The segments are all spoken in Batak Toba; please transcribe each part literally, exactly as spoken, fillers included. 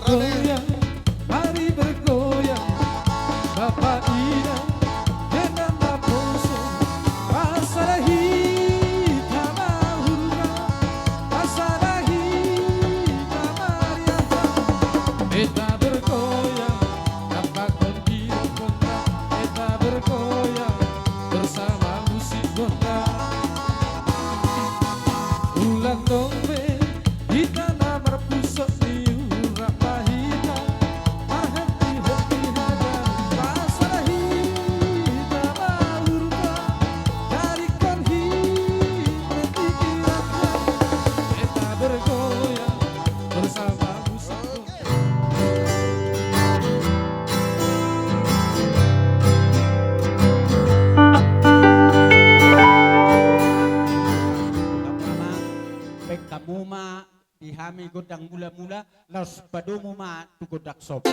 Goyang, mari bergoyang, Bapa Inang, dengan naposo, pasada hita ma hurga, pasada hita mariahan. Hita bergoyang, tanpa kondi gondang, hita bergoyang, bersama musik gondang. Ulang dong be, hita na marpusok ni urat ma hita, marhappy-happy haja, pasada hita ma hurga, darikan hita pikiran, hita bergoyang bersama musik. Baen hamu ma di hami gondang mula-mula, laos padomu ma tu gondang sopa.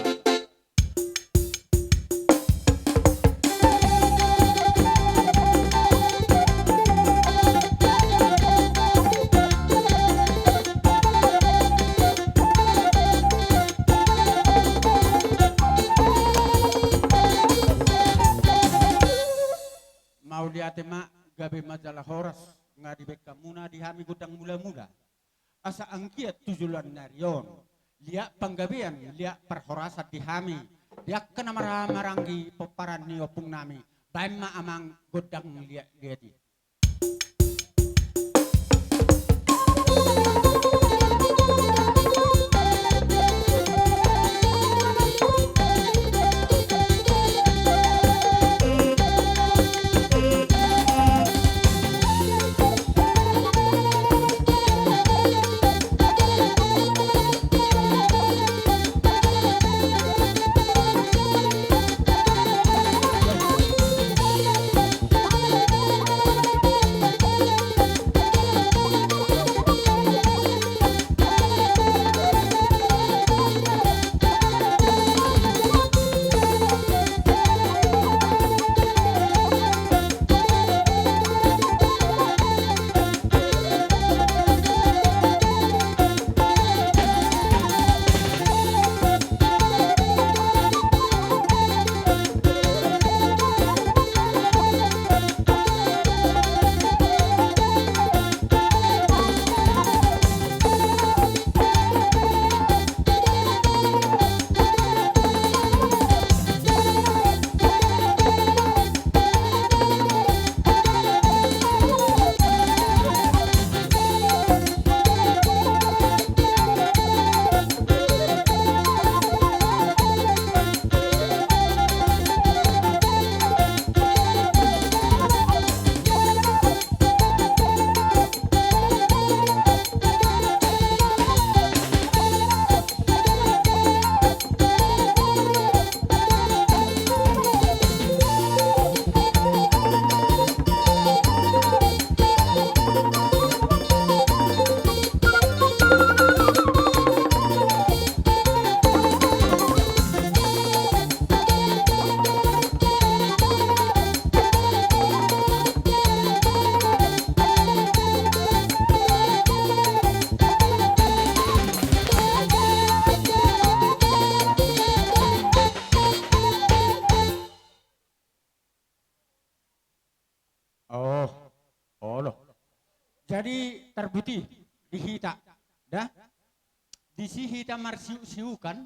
Mauliate ma, gabe ma jala horas, nga dibaen hamuna di hami gondang mula-mula. Asa anggiat tu joloan ni ari on, liat panggabean, liat parhorasan di hami, di angka na marhahamaranggi pomparan ni ompung nami, baen ma amang gondang liat-liat i. Oh, olo. Jadi tarbuti di hita, da? Disi hita marsiuk-siukan,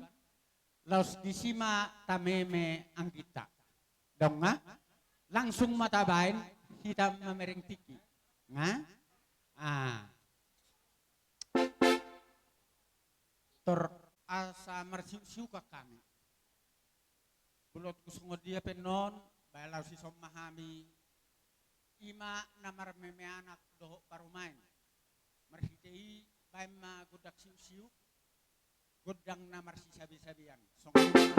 laos disi ma tameme angginta. Dong nga? Langsung ma tabaen hita mamereng tingki. Nga? Ah. Tor asa marsiuk-siukan hami. Bolonku songon dia pe annon, baen laos dison ma hami, i ma na marmeme anak dohot parumaen. Marhite i baen ma gondang siuk-siuk, gondang na marsisabe-sabean. Songon i ma.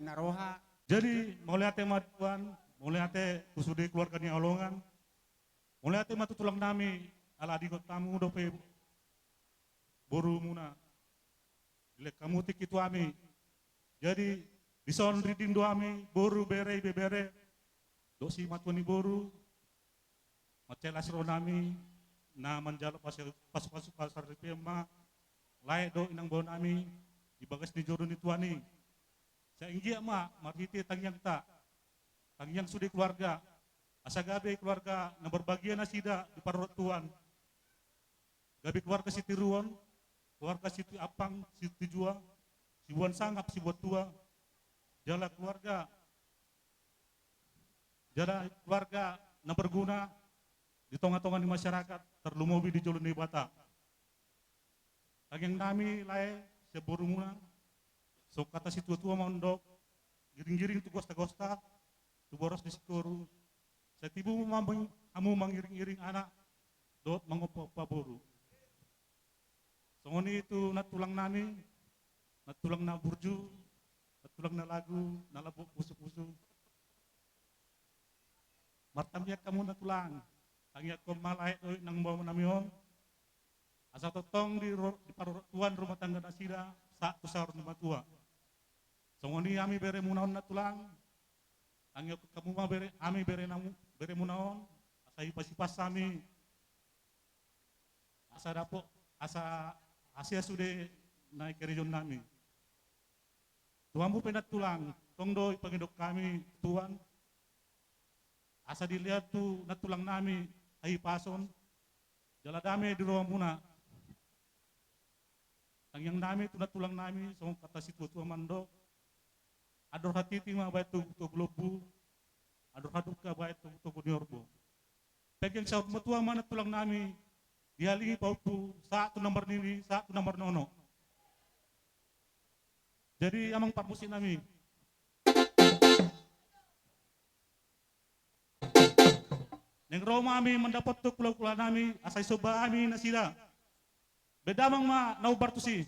na roha. Jadi mauliate ma Tuan, mauliate tu sude keluarga ni Aolongan. Mauliate ma tu tulang nami, ala digot hamu dope boru muna. Dilehon hamu tingki tu hami. Jadi dison rinding do hami boru, bere, ibebere dohot simatua ni boru. Mansai las roha nami na manjalo pasu-, pasu-pasu pasaripeon ma lae dohot inang bao nami di bagas ni joro ni Tuhan i. Sai anggiat ma marhite tangiangta, tangiang sude keluarga, asa gabe keluarga na berbahagia nasida di parorot Tuhan. Gabe keluarga sitiruon, keluarga sitiampang, sitijua, siboan sangap, siboan tua, jala keluarga, jala keluarga na berguna di tonga-tonga ni masyarakat, tarlumobi di jolo ni Debata. Tangiang nami lae sian boru muna, songon hata situatua mandok, giring-giring tu gosta-gosta, tu boras ni singkoru, sai tibu ma hamu mangiring-iring anak dohot mangompa-ompa boru. Songon i tu nantulang nami, nantulang na burju, nantulang na lagu, na lambok pusu-pusu. Martangiang hamu nantulang, tangiangkon ma lae dohot inang bao nami on, asa tongtong di ro-, diparorot Tuhan rumah tangga nasida sahat tu saur ni matua. Songon i hami bere muna on nantulang, tangiangkon hamu ma bere, hami bere namu-, bere muna on, asa hipas-hipas hami, asa dapot, asa hasea sude na di karejoan nami. Tu hamu pe nantulang, tong do dipangido hami Tuhan, asa dilehon tu nantulang nami hahipason jala dame di roha muna. Tangiang nami tu nantulang nami, songon hata situatua mandok, andor hatiti ma baen togu-togu lombu, andor hadungka baen togu-togu ni horbo. Pengkeng saur matua ma nantulang nami, dihalingi pahompu sahat tu na marnini, sahat tu na marnono. Jadi amang parmusik nami, naeng ro ma hami mandapothon hula-hula nami, asa disomba hami nasida. Baen damang ma na umbar tusi.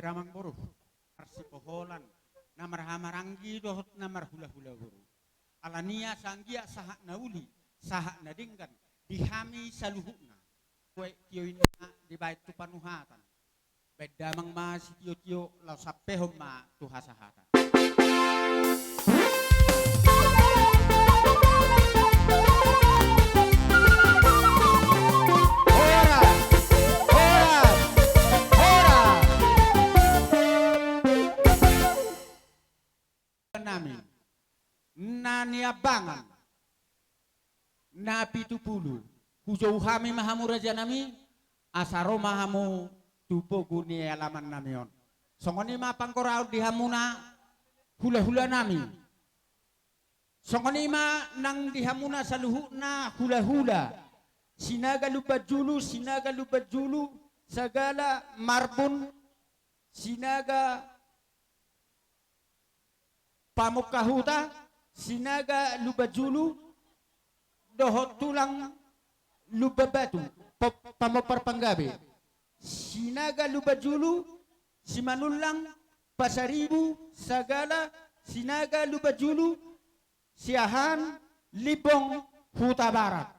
Damang boru, marsipoholan, na marhahamaranggi dohot na marhulahula boru. Alani i asa anggiat sahat na uli, sahat na denggan, di hami saluhutna. Baen tio i ma dibaen tu panuhatan. Baen damang ma sitiotio, laos sampehon ma tu hasahatan. Horas, horas, horas. Nami, na niambangan, na pitu pulu, hujou hami ma hamu raja nami, asa ro ma hamu tu pogu ni alaman nami on. Songon i ma panggoraon di hamuna hulahula nami. Songon i ma nang di hamuna saluhutna hulahula Sinaga Lumbanjulu, Sinaga Lumbanjulu, Sagala Marbun, Sinaga Pamungka Huta, Sinaga Lumbanjulu, dohot tulang Lumbanbatu, pa-, pamompar panggabe. Sinaga Lumbanjulu, Simanullang, Pasaribu, Sagala, Sinaga Lumbanjulu, Siahaan, Limbong, Hutabarat.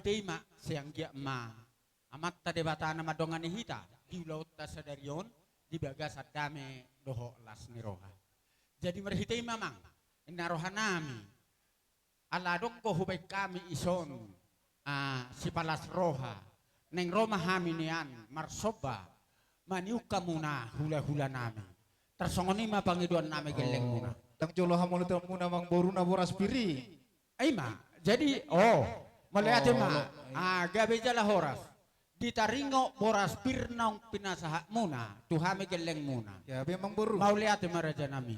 Marhite i ma, sai anggiat ma Amanta Debata na mandongani hita di ulaonta sadari on di bagasan dame dohot las ni roha. Jadi marhite i ma amang, ninna rohanami, ala adong do hubaen hami ison, ah, sipalas roha, naeng ro ma hami nian marsomba maniuk hamuna hulahulanami. Tarsongon i ma pangidoannami gellengmuna. Oh, ndang jolo hamauliateonmuna amangboru na boras pir i. Ima, jadi, oh, mauliate ma. Oh, iya. Ah, gabe jala horas. Di taringot boras pir naung pinasahatmuna tu hami gellengmuna. Gabe amangboru. Mauliate ma rajanami.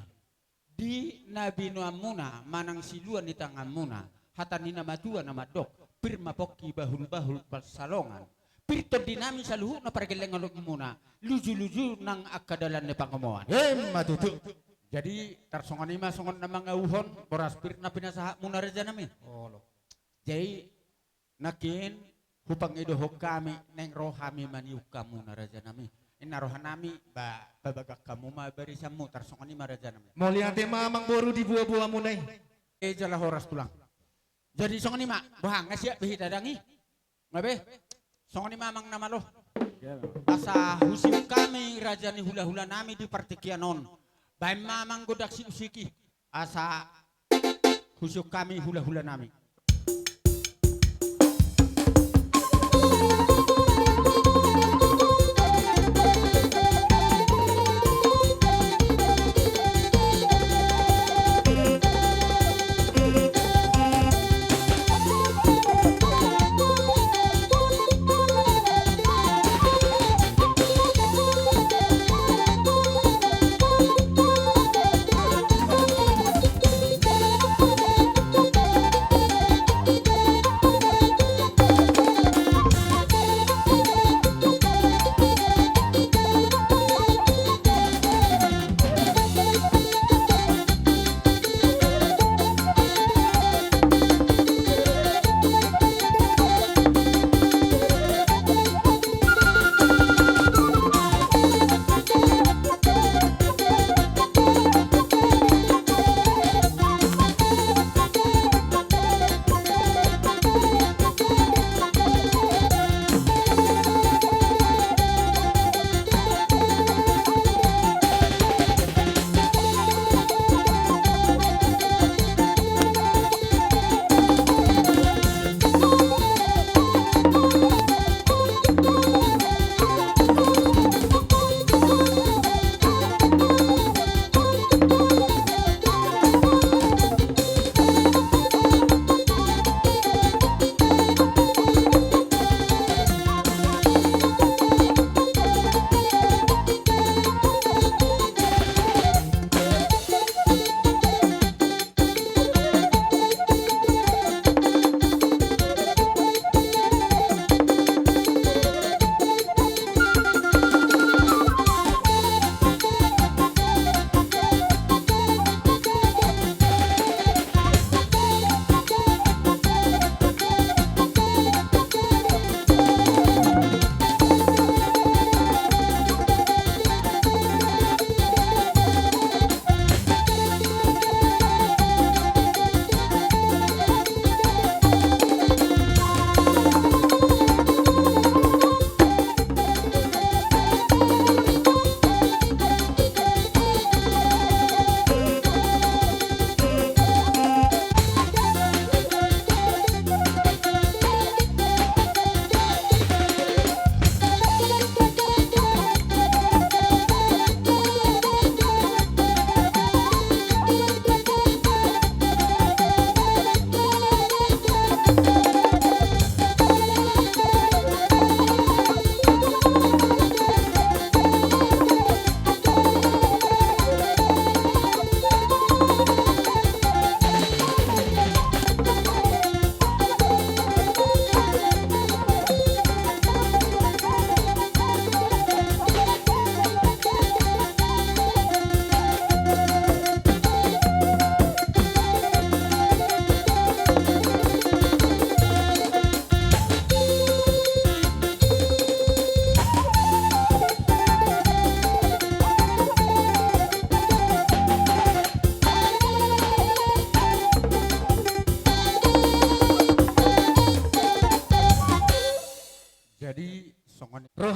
Di na binoanmuna manang silua ni tanganmuna, hata ni na matua na mandok, pir ma pongki bahulbahul pansalongan. Pir tondinami saluhutna pargellengonmuna, lujuluju nang angka dalan ni pangomoan. Ima tutu. Jadi tarsongon i ma songon na mangauhon boras pir na pinasahatmuna rajanami. Olo. Jadi nangkin hupangidohon hami naeng ro hami maniuk hamuna rajanami. Ninna rohanami ba pabagak hamu ma barisanmu, tarsongon i ma rajanami. Mauliate ma amangboru di buabuamuna i. Eh, jala horas tulang. Jadi songon i ma, boha nga siap be hita dang i. Nga be? Songon i ma amang na malo. Asa husiuk hami raja ni hulahulanami di partingkian on. Baen ma amang gondang siusiuk i. Asa husiuk hami hulahulanami.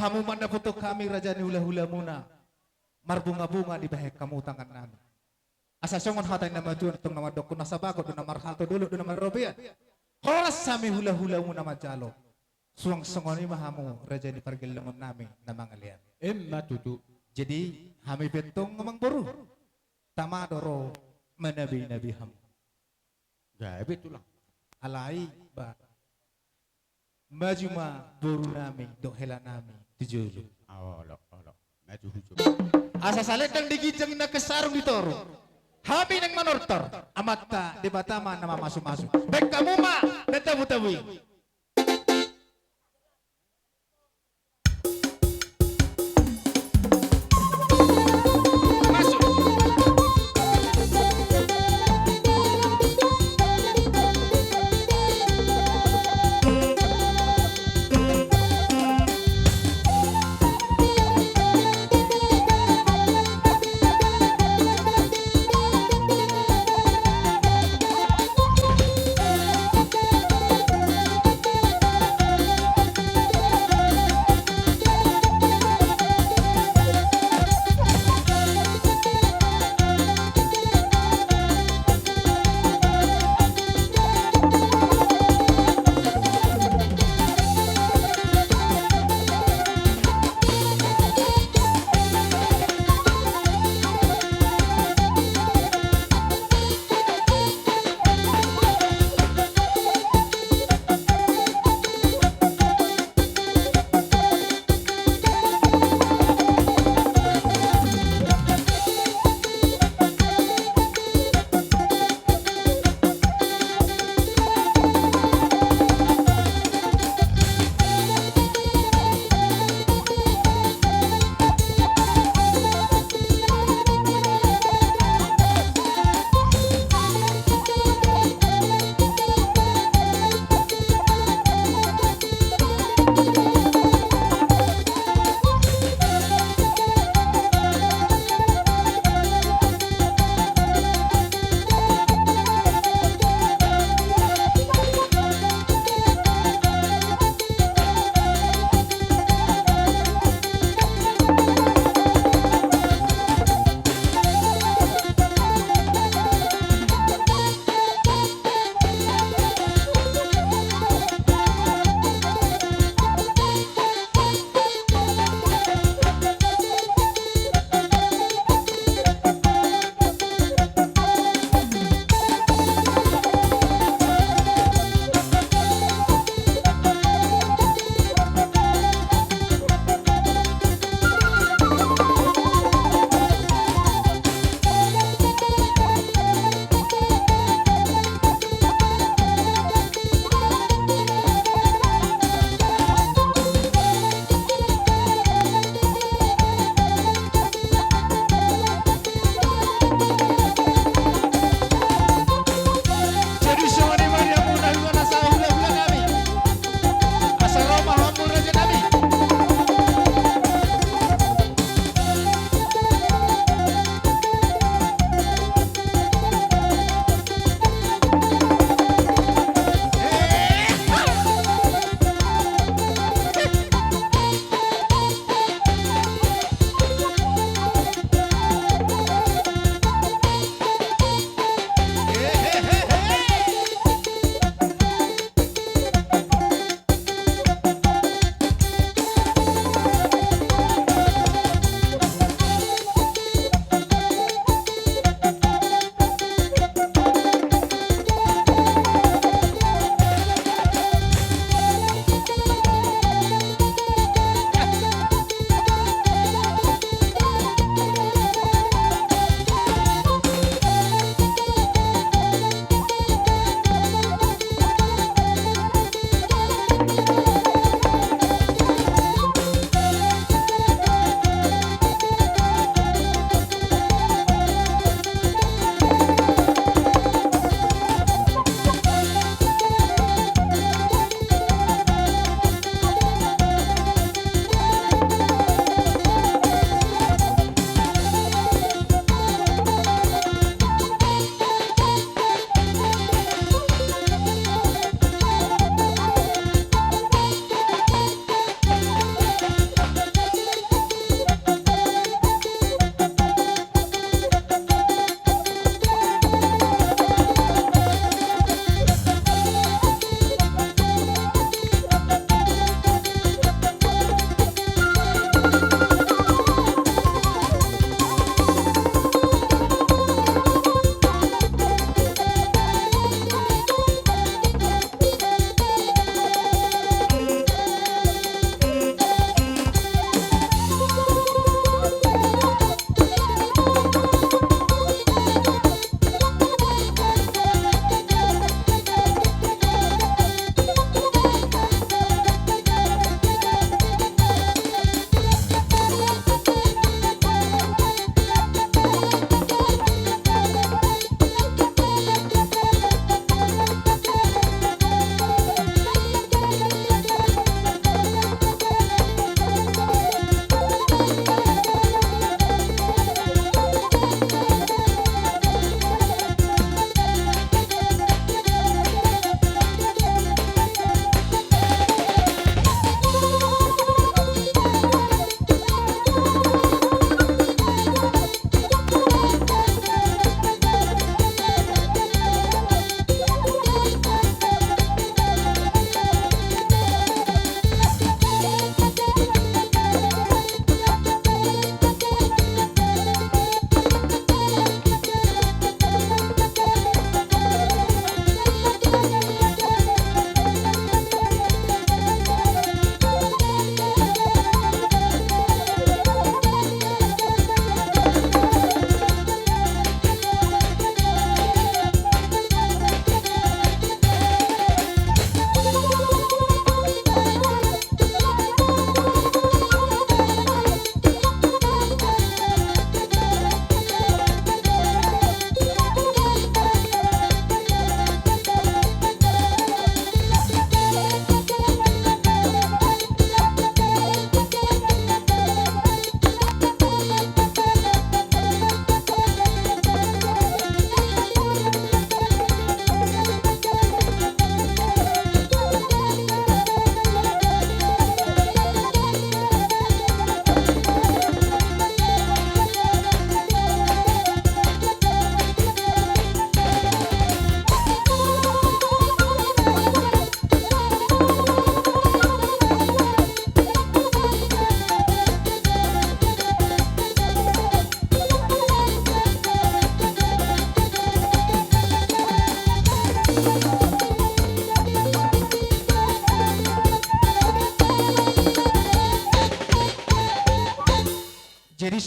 Hamu mandapothon hami raja ni hulahulamuna, marbungabunga dibahen hamu tangannami. Asa songon hata ni natuatua antong na mandok, na sabagot do na marhalto, dolok do na marrobean. Horas hami hulahulamuna manjalo. Suang songon i ma hamu raja ni pargellengonnami na mangalean. Emma tutu. Jadi hami pe antong amangboru, tama do ro manabinabi hamu. Gabe tulang. Alai ba, maju ma borunami dohot helanami tu jolo. Olo, olo. Maju tu jolo. Asa salendang di ginjang, nangkin sarung di toru. Hami naeng manortor, Amanta Debata ma na mamasumasu. Bahen hamu ma na tabutabu i.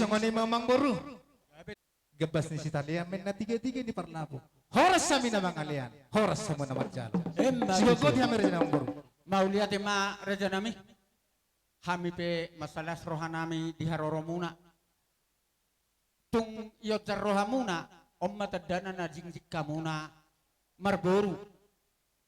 Songon i ma amangboru. Gambas ni sitalean ma na tiga-tiga ni parlapo. Horas hami na mangalean, horas hamu na manjalo. Emma tutu. Sigogoti hami raja ni amangboru. Mauliate ma raja nami. Hami pe mansai las roha nami di haroromuna. Tung ionjar rohamuna, on ma tandana na jingjing hamuna marboru.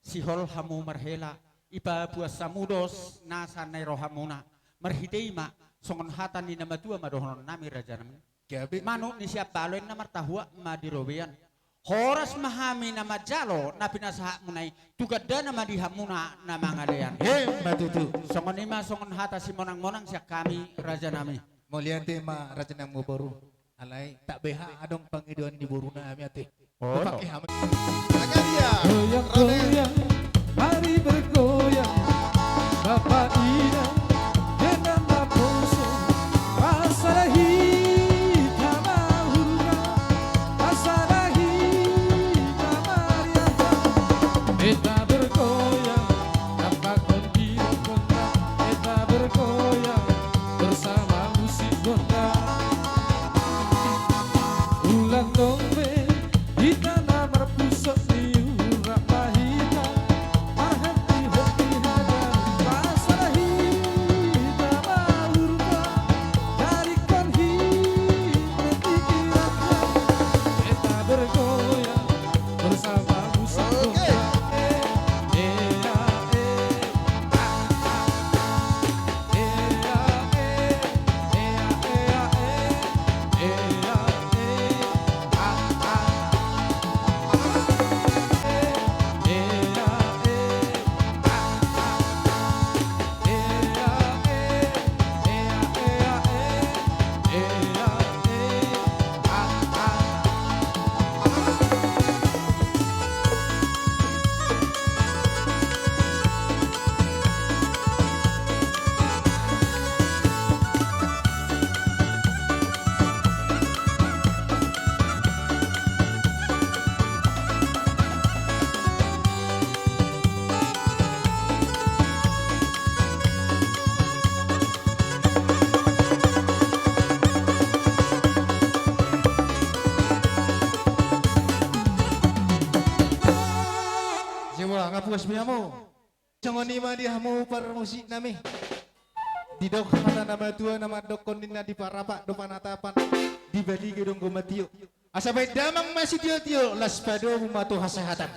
Sihol hamu marhela, ipaboan hamu dos nasa na di rohamuna. Marhite i ma, songon hata ni na matua ma dohonon nami raja nami. Gabe. Manuk ni sian balo inna martahuak ma di robean. Horas ma hami na manjalo na pinasahatmuna i, tu gandana ma di hamuna na mangalean. Emma tutu. Songon i ma songon hata simonang-monang sian hami raja nami. Mauliate ma raja ni amangboru. Alai tak beha adong pangidoan ni boru nami ate. Oh. Pake hami. Goyang, goyang, mari bergoyang. Bapak Ina, dengan naposo, masalah hita mahurga, masalah hita mariaga. Kita bergoyang, tanpa kondi gondang, kita bergoyang bersama musik gondang. Ulang dong be, hita na marpusok ni urak ma hita, marhenti-henti hita, masalah hita mahurga, dari kon hita pikiran, kita bergoyang bersama musik gondang. Oke. Eh, eh, ah, eh. Jebula, nga puas be hamu? Songon i ma di hamu parmusik nami. Didok hata na matua na mandokkon ninna di parapak do panatapan, di baliga do anggo matio. Asa baen damang ma sitio-tio, las padomu ma tu hasahatan.